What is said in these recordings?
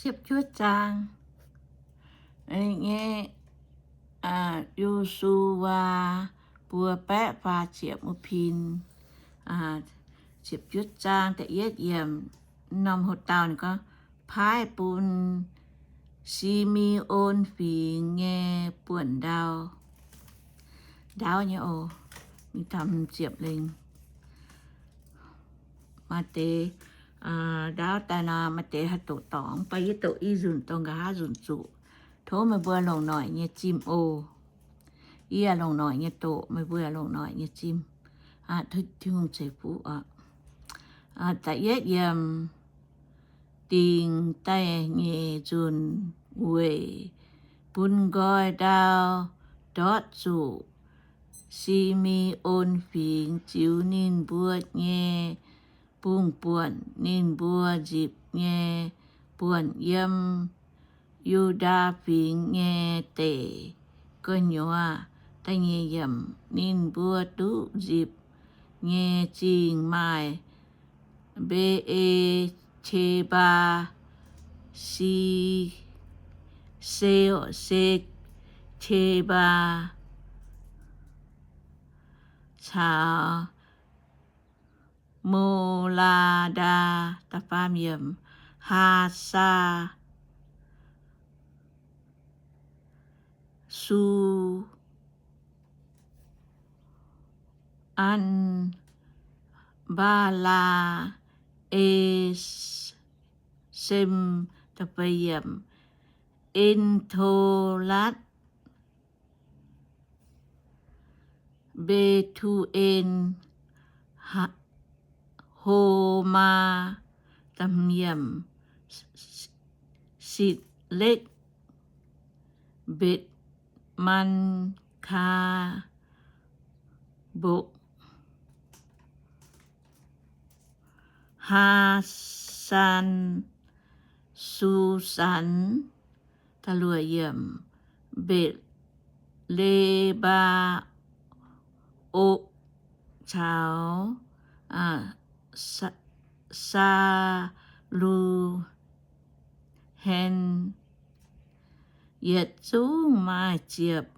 Ziepc juov zaang nyei, Yo^su^waa mbuo baeqv faah ziepc mu pin. Ziepc juov zaang da'yietv yiemc, norm hoc dauh ninh gorngv, paaiv bun Si^me^on Fingx nyei buonc ndau. Ndaauv nyei oc. Mingh taux ziepc lengh. Maaih deix ndaauv daaih nor, maaih deix haih doqc dorngx, mv baac yie doqc i nzunc dongh nqa'haav nzunc zuqc. Tov meih mbuo longc noic nyei zimh oc. Yie longc noic nyei doqc, meih mbuo longc noic nyei zimh. Tin-Hungh ceix fuqv oc. Da'yietv yiemc, dingc da'nyeic nzunc weic bun nqoi ndau ndortv zuqc Si^me^on Fingx ziux ninh mbuo nyei bungx-buonc, ninh mbuo nzipc nyei buonc yiem Yu^ndaa Fingx nyei deic gu'nyuoz. Da'nyeic yiemc, ninh mbuo duqv nzipc nyei zingh maaih Mbe^e^qe^mbaa, Si, Se, Se^qe^mbaa caux Mo^laa^ndaa. Da'faam yiemc, Haa^saa, Su, An, Mbaa^laa, E, Sem, da'feix yiemc, En^to^latv, Mbe^tu^en, Homaa, da'hmz yiemc, Sitc^lekv, Mbetc^man^kaa, Mbokc, Haa^san, Susan, da'luoqc yiemc, Mbetc^le^mbaa, Okv caux Saa^lu^hen, yietc zungv maaih ziepc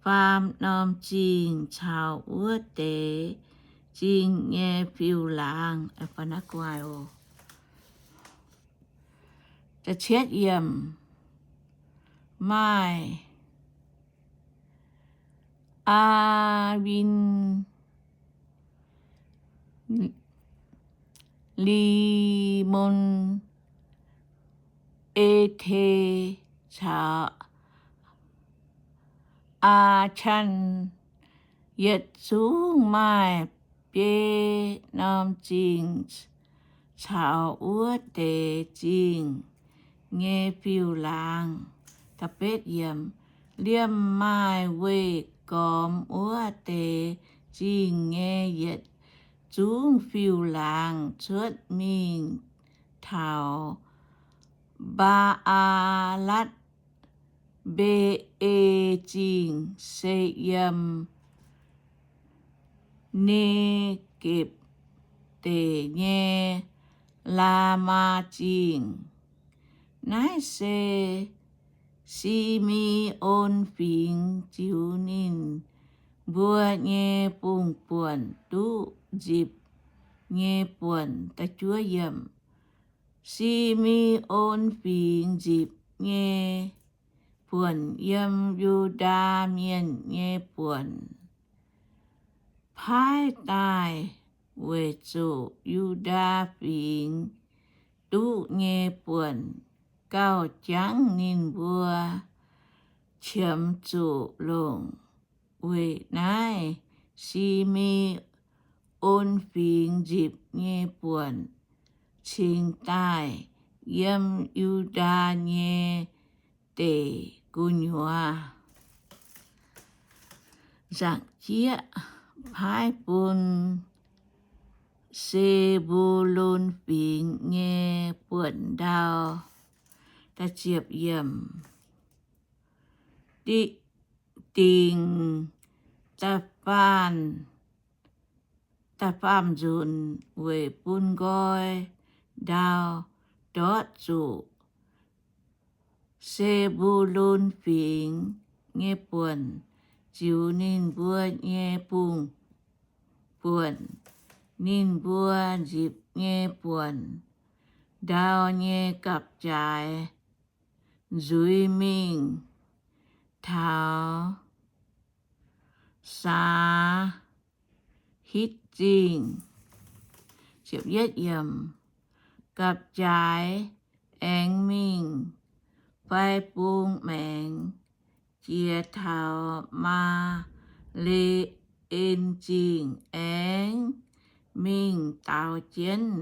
faam norm zingh caux wuov deix zingh nyei fiuv-laangz. Da'cietv yiemc, maaih Aa^win, Limon, Ete caux Aa^can, yietc zungv maaih biei norm zingh caux wuov deix zingh nyei fiuv-laangz. Liemh maaih weih gormx wuov deix zingh nyei yietc zungv fiuv-laangz cuotv mingh taux Mbaa^aa^latv, Mbe^e Zingh, se yiem Ne^gepc Deic nyei Laamaa Zingh. Naaiv se Si^me^on Fingx ziux ninh mbuo nyei bungh buonc duqv nzipc nyei buonc. Si^me^on Fingx nzipc nyei buonc yiem Yu^ndaa Mienh nyei buonc paaiv daaih weic zuqc Yu^ndaa Fingx duqv nyei buonc gauh jangv ninh mbuo qiemx zuqc longc. Weic naaiv Si^me^on Fingx nzipc nyei buonc cingx daaih yiem Yu^ndaa nyei deic gu'nyuoz. Nzaangc jieqv, paaiv bun Se^mbu^lon Fingx nyei buonc ndau. Dingc da'faam nzunc weic bun nqoi ndau ndortv zuqc Se^mbu^lun Fingx nyei buonc, ziux ninh mbuo nyei bung-buonc, ninh mbuo nzipc nyei buonc ndau nyei gapv-jaaix nzuiz mingh taux Saa^hitv Zingh. Gapv-jaaix aengx mingh fai bung maengx jiex taux Maa^le^en Zingh, aengx mingh daaux jienv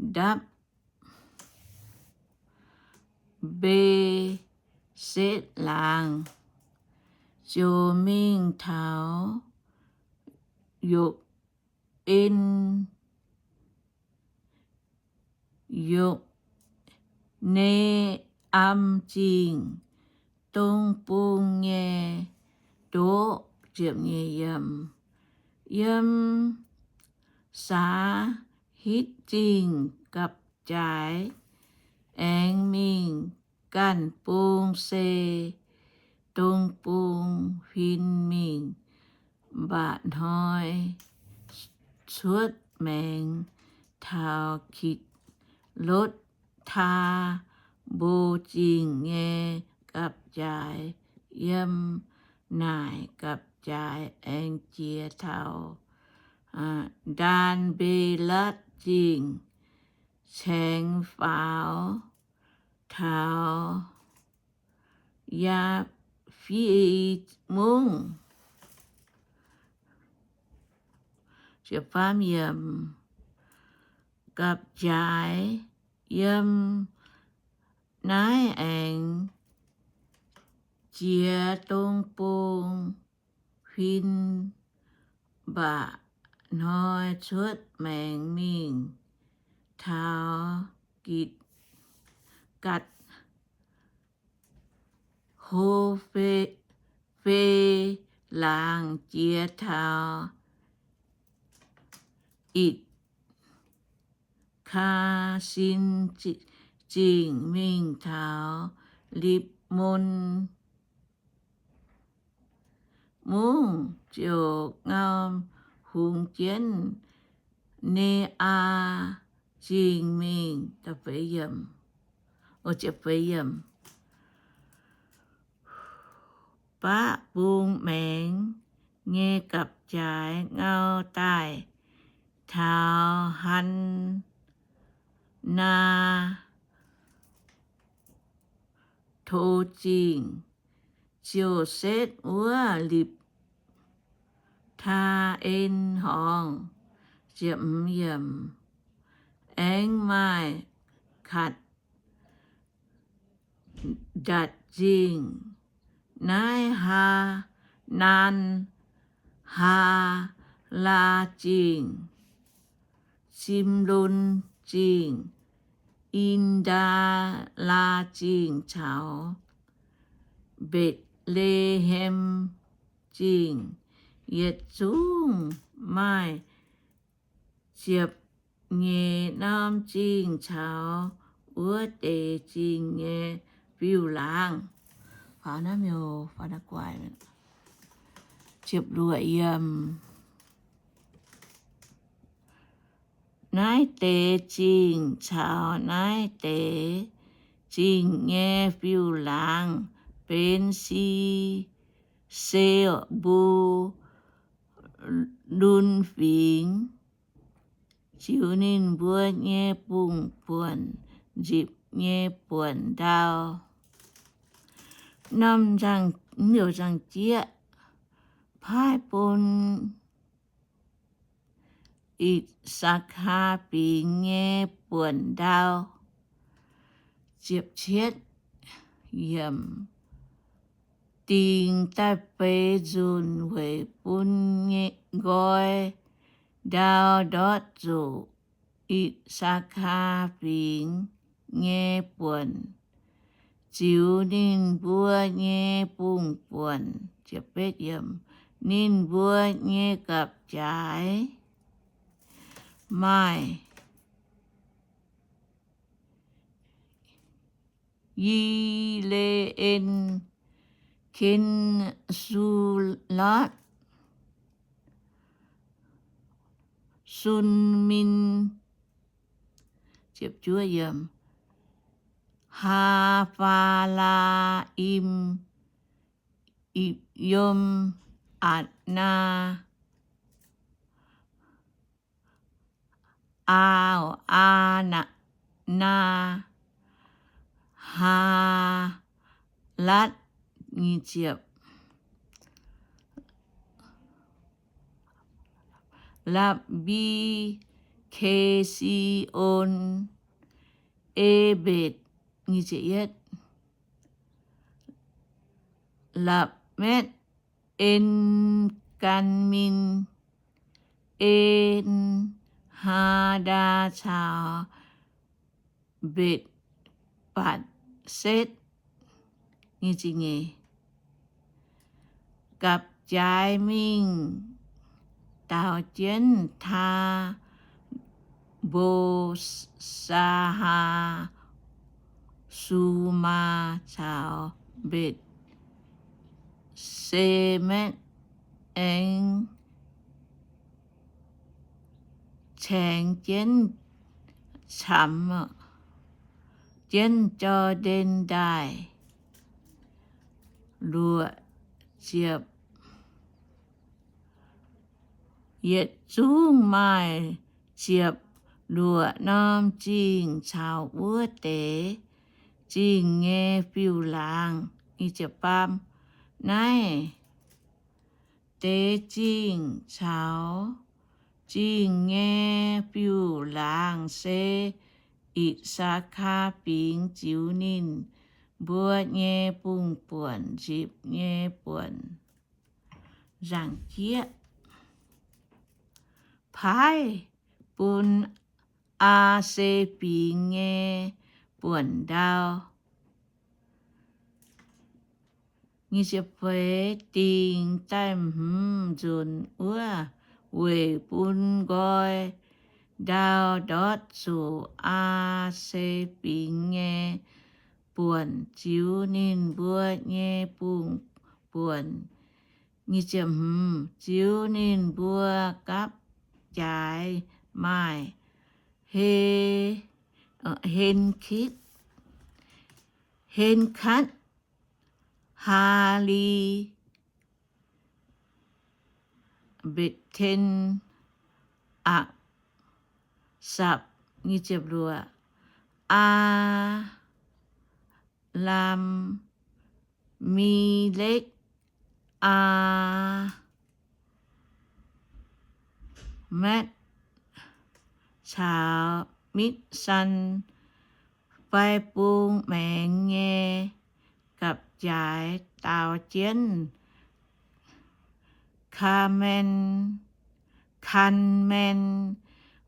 ndapv Mbe^setv Laangz, ziouc mingh taux Yokv^en, Yokv^ne^am Zingh dong bung nyei ndoqv. Yiem Saa^hitv Zingh gapv-jaaix aengx mingh ganh bung se dong bung huin mingh mba'hnoi cuotv maengx taux Kitc^lotv^taa^mbo Zingh nyei gapv-jaaix. Yiem naaic gapv-jaaix aengx jiex taux Ndaan^mbe^latv Zingh, caengx faaux taux Yaafii Mungv. Gapv-jaaix yiem naaiv aengx jiex dong bung huin mba'hnoi cuotv maengx mingh taux Gitc, Gatc, Hopv^fe Laangz jiex taux Itc^kaa^sin Zingh mingh taux Lipv^mon Mungv, ziouc ngau hungx jienv Ne^aa Zingh mingh. Baqv bung maengx nyei gapv-jaaix ngau daaih taux Han^naa^to Zingh, ziouc setv wuov Lipc^taa^en Horngz. Aengx maaih Katc^ndatc Zingh, naaiv Haa^naan, Haa^laa Zingh, Simlon Zingh, In^ndaa^laa Zingh caux Mbetc^le^hem Zingh. Yietc zungv maaih ziepc nyeic norm zingh caux wuov deix zingh nyei fiuv-laangz. Naaiv deix zingh caux naaiv deix zingh nyei fiuv-laangz benx Si^se^mbu^lun Fingx, ziux ninh mbuo nyei bung-buonc nzipc nyei buonc ndau. Norm nzangc, hnyouv nzangc-jieqv paaiv bun I^saa^kaa Fingx nyei buonc ndau. Dingc daaih feix nzunc weic bun nqoi ndau ndortv zuqc I^saa^kaa Fingx nyei buonc, ziux ninh mbuo nyei bung-buonc. Ninh mbuo nyei gapv-jaaix maaih Yi^le^en, Ken^su^lotv, Sun^min, Haav^mpaa^lim, Itc^yom, Atc^naa, Aa, Aa, Naa, Haalatv, Lappi, Ke^si^on, Ebetc, Lapmetv, En^gan^min, En^haa^ndaa caux Mbetc^setv. Gapv-jaaix mingh daaux jienv Taa Mbo Saa^haa, Su^maa caux Mbetc^semetv, aengx caengx jienv camx jienv Jor^ndaen Ndaaih. Luoqc ziepc. Yietc zungv maaih ziepc luoqc norm zingh caux wuov deix zingh nyei fiuv-laangz. Naaiv deix zingh caux zingh nyei fiuv-laangz se I^saa^kaa Fingx ziux ninh mbuo nyei bungx-buonc, nzipc nyei buonc, nzangc-jieqv, paaiv bun Aa^se Fingx nyei buonc ndau. Dingh daaih hmz nzunc wuov, weic bun nqoi ndau ndortv zuqc Aa^se Fingx nyei buonc ziux ninh mbuo nyei bungx-buonc. Ziux ninh mbuo gapv-jaaix maaih He, Hen^kitv, Hen^katv, Haali, Mbetc^ten, Aqsapc, Aa^lam, Mi^lekv, Aa^metv caux Mitv^san, fai bung maengx nyei gapv-jaaix daaux jienv Kaa^maen, Kaan^maen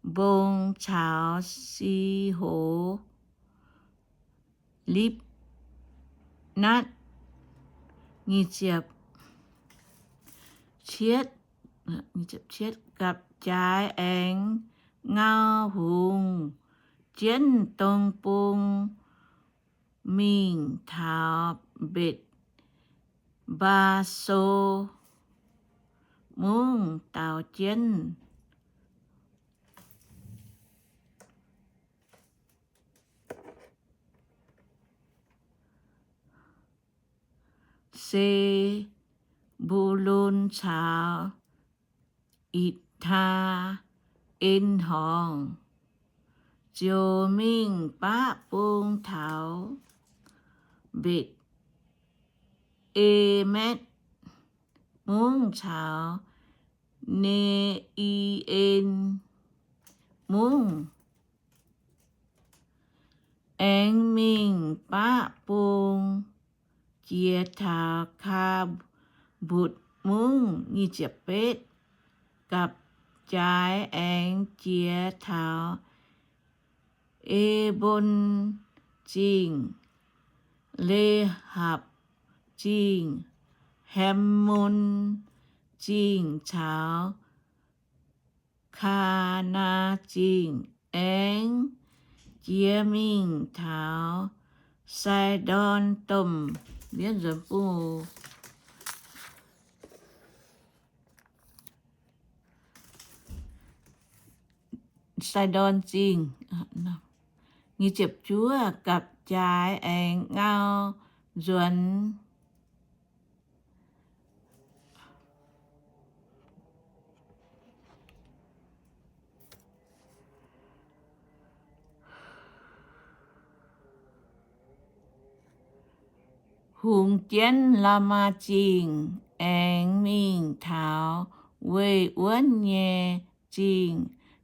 Mbong caux Si^ho, Lipv^natv. Gapv-jaaix aengx ngau hungx jienv dong bung mingh taux Mbetc^mbaa^so Mungv daaux jienv Se^mbu^lon caux Itc^taa^en Horngz, ziouc mingh baqv bung taux Mbetc^e^metv Mungv caux Ne^i^en Mungv. Aengx mingh baqv bung jiex taux Kaa^mbutc Mungv. Gapv-jaaix aengx jiex taux E^mbon Zingh, Lehapc Zingh, Ham^mon Zingh caux Kaa^naa Zingh. Aengx jiex mingh taux Sai^ndorn Domh, mbienv nzuonx bung Sai^ndorn Zingh. Nyic ziepc juov, gapv-jaaix aengx ngau nzuonx hungx jienv Laamaa Zingh, aengx mingh taux weih wuonv nyei zingh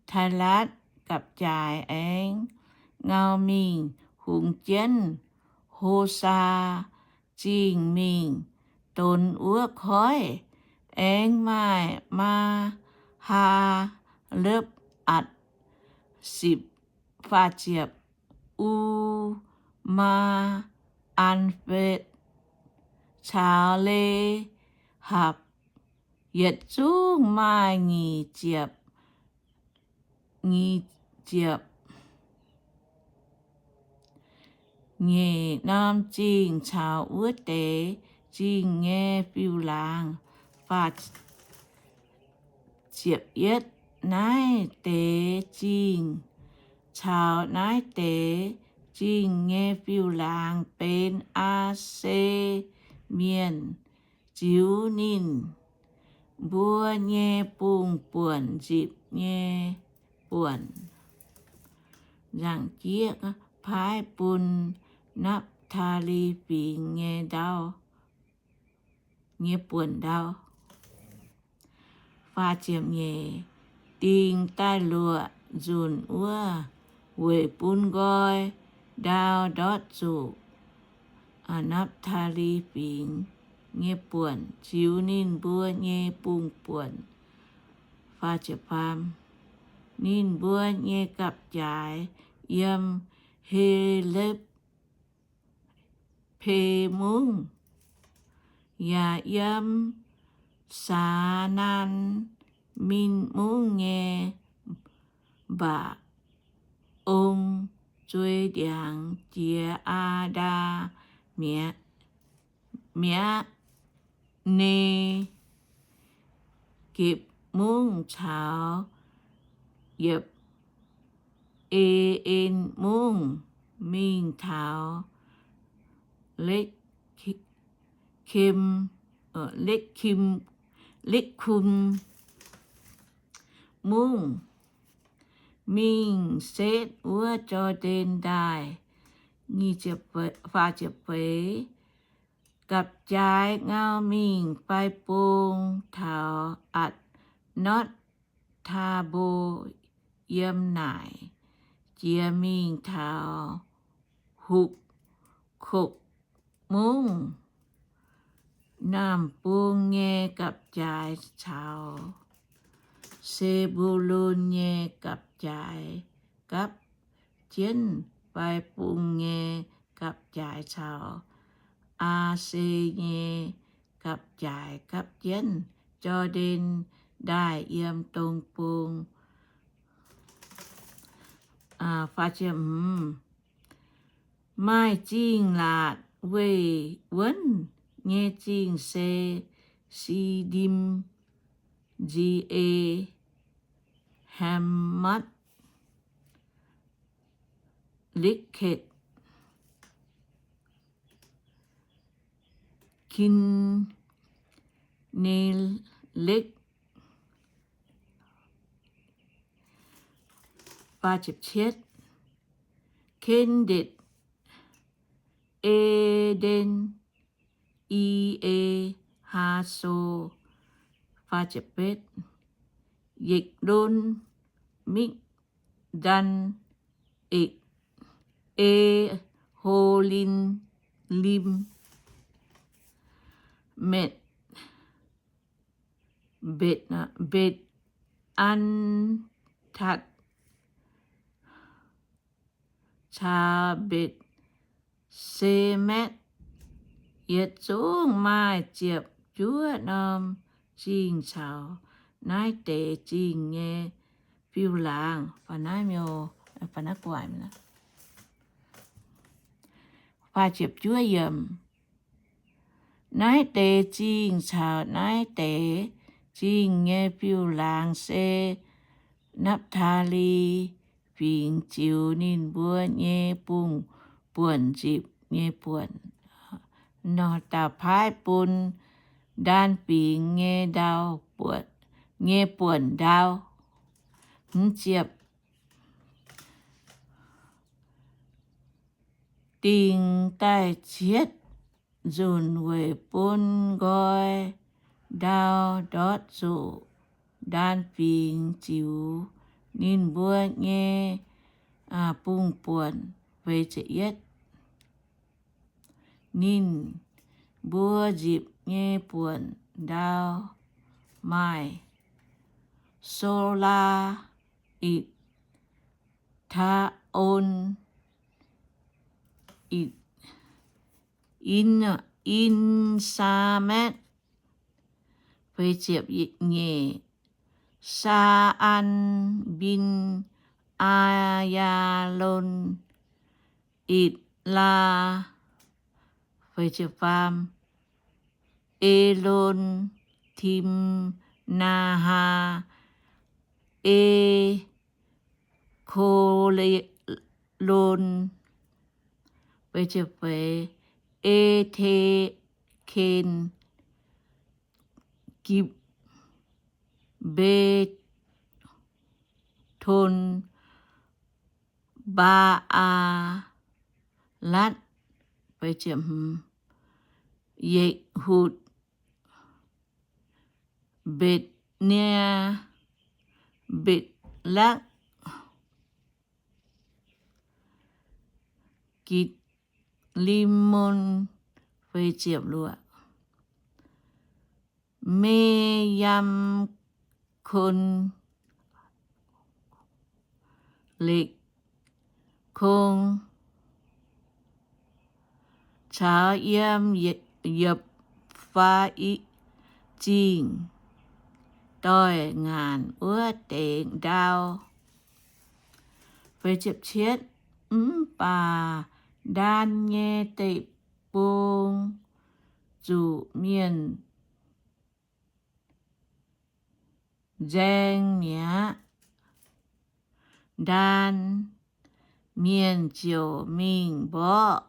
Taalatv. Gapv-jaaix aengx ngau mingh hungx jienv Hosaa Zingh mingh donx wuov koiv, aengx maaih Maa^haa^lopv^atc, sipv, faah ziepc, U^maa, An^fetv caux Le^hapc, yietc zungv maaih nyic ziepc, nyic ziepc nyeic norm zingh caux wuov deix zingh nyei fiuv-laangz. Faah ziepc yietv, naaiv deix zingh caux naaiv deix zingh nyei fiuv-laangz benx Aa^se Mienh ziux ninh mbuo nyei bungx-buonc nzipc nyei buonc. Nzaangc jieqv paaiv bun Napv^taa^li Fingx nyei ndau, nyei buonc ndau. Faah ziepc nyeic, dingc daaih luoqc nzunc wuov, weic bun nqoi ndau ndortv zuqc Napv^taa^li Fingx nyei buonc ziux ninh mbuo nyei bungx-buonc. Faah ziepc faam, ninh mbuo nyei gapv-jaaix yiem He^lepv Pe Mungv, yaac yiem Saa^naan Min Mungv nyei mba'ong zuei ndiangx jiex Aa^ndaa Mi'aqv, Mi'aqv, Ne^gepc Mungv caux Yiepc, E^en Mungv mingh taux Lekv^kem, Lekv^kum, Lekv^kum Mungv, mingh setv wuov Jor^ndaen Ndaaih. Faah ziepc feix, gapv-jaaix ngau mingh fai bung taux Atc^notv Taa^mbo yiem naaic, jiex mingh taux Hukv^kokv Mungv. Naamh bung nyei gapv-jaaix caux Se^mbu^lon nyei gapv-jaaix gapv jienv, fai bung nyei gapv-jaaix caux Aa^se nyei gapv-jaaix gapv jienv, Jor^ndaen Ndaaih yiem dong bung. Maaih zingh laatc weih wuonv nyei zingh se Sindim, Nzi^ee, Hamatv, Leketv, Kin^ne^lekv, Kendetc, Eden, I^e, Haaso, Yekv^lon, Mikv^ndan, Ekv, E^ho^lim, Metv, Mbetv, Mbetv^an^tatc caux Mbetv^se^metv, yietc zungv maaih ziepc juov norm zingh caux naaiv deix zingh nyei fiuv-laangz. Fai naaiv mio, fai naaiv guaaic. Naaiv deix zingh caux naaiv deix zingh nyei fiuv-laangz se Napv^taa^li Fingx ziux ninh mbuo nyei bung-buonc nzipc nyei buonc. Nor dauh paaiv bun Ndaan Fingx nyei ndau, nyei buonc ndau. Hmz ziepc. Dingc daaih cietv nzunc weic bun nqoi ndau ndortv zuqc Ndaan Fingx ziux ninh mbuo nyei bung-buonc. Ninh mbuo nzipc nyei buonc ndau maaih Solaa, Itc^taa^on, In, In^saa^metv, Saa^an, Mbin, Aa^yaa^lon, Itc^laa, Elon, Timc^naa^haa, Ekolon, Eteken, Gibc^beton, Mbaa^aa^latv, Yehc^hutc, Mbetc^naa, Mbetc^lakv, Gitc^lim^on, Me^yam^kon, Lekc^kong, caux yiem Yepc^faa^im Zingh doix-ngaanc wuov deix ndau. Mv baac Ndaan nyei deic-bung zuqc mienh nzaeng mi'aqv. Ndaan Mienh ziouc mingh mborqv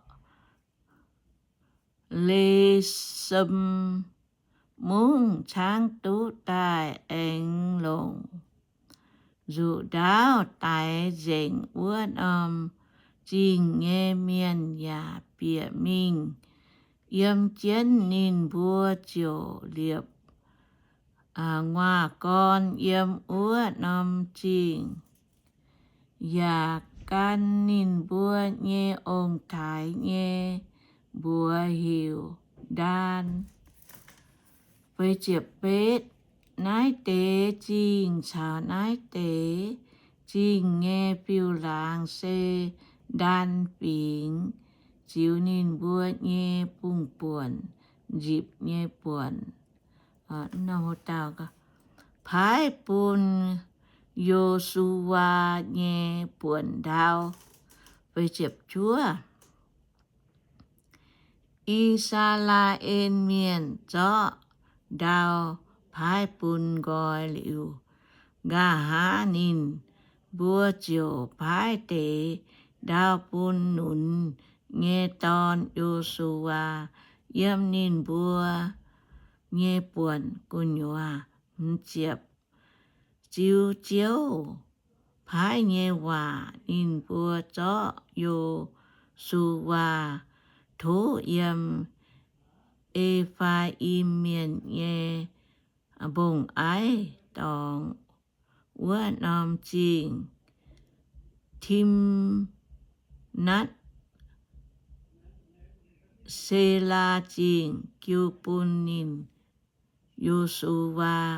Lesem Mungv caangv duqv daaih aengx longc nzuqc ndaauv daix nzengc wuov norm zingh nyei mienh yaac bieqc mingh yiem jienv. Ninh mbuo ziouc liepc nguaaz-gorn yiem wuov norm zingh, yaac gan ninh mbuo nyei ong-taaix nyei mbuox heuc Ndaan. Naaiv deix zingh caux naaiv deix zingh nyei fiuv-laangz se Ndaan Fingx ziux ninh mbuo nyei bung-buonc nzipc nyei buonc. Paaiv bun Yo^su^waa nyei buonc ndau. I^saa^laa^en Mienh zorqv ndau paaiv bun nqoi liuz, nqa'haav ninh mbuo ziouc paaiv deix ndau bun Nun nyei dorn, Yo^su^waa, yiem ninh mbuo nyei buonc gu'nyuoz. Ziux Ziouv paaiv nyei waac ninh mbuo zorqv Yo^su^waa tov yiem E^faa^im Mienh nyei mbong-aiv dorngx wuov norm zingh, Timnaat-Selaa Zingh, jiu bun ninh, Yo^su^waa,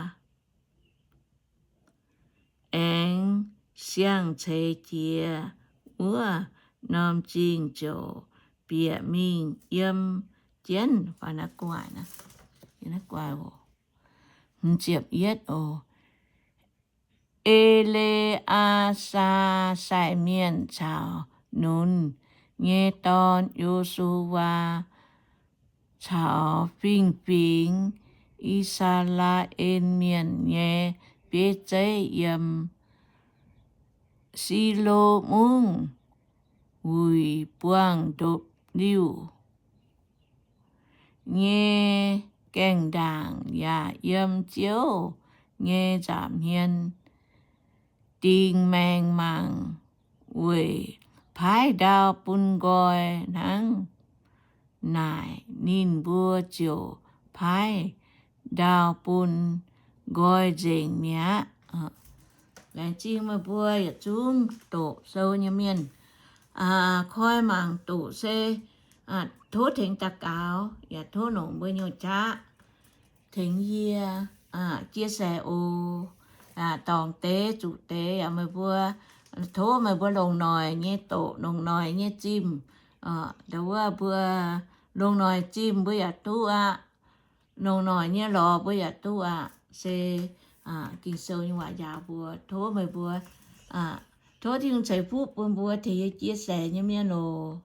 aengx siang-ceix jiex wuov norm zingh ziouc bieqc mingh yiem jienv. E^le^aa^saa sai mienh caux Nun nyei dorn, Yo^su^waa, caux fingx-fingx I^saa^laa^en Mienh nyei bieiv zeiv yiem Silo Mungv wuic buangh ndopv-liuh nyei gaengh ndaangc, yaac yiem Ziouv nyei nza'hmien dingx maengx mangc weic paaiv ndau bun nqoi hnangv naaic. Ninh mbuo ziouc paaiv ndau bun nqoi nzengc mi'aqv. Laengz zingh meih mbuo yietc zungv doqc sou nyei mienh. Koi mangc doqc se tov tengx daux gaux, yaac tov longc mbuo nyei qaqv tengx yie chia sẻ oc. Dorngc deix zuqc deix yaac meih mbuo, tov meih mbuo longc noic nyei doqc, longc noic nyei zimh. Ndau wuov mbuo longc noic zimh mbuo yaac duqv aqv. Longc noic nyei lorz mbuo yaac duqv aqv. Se Ging-Sou nyei waac njaaux mbuo, tov meih mbuo, tov Tin-Hungh ceix fuqv bun mbuo tengx yie chia sẻ nyei mienh oc.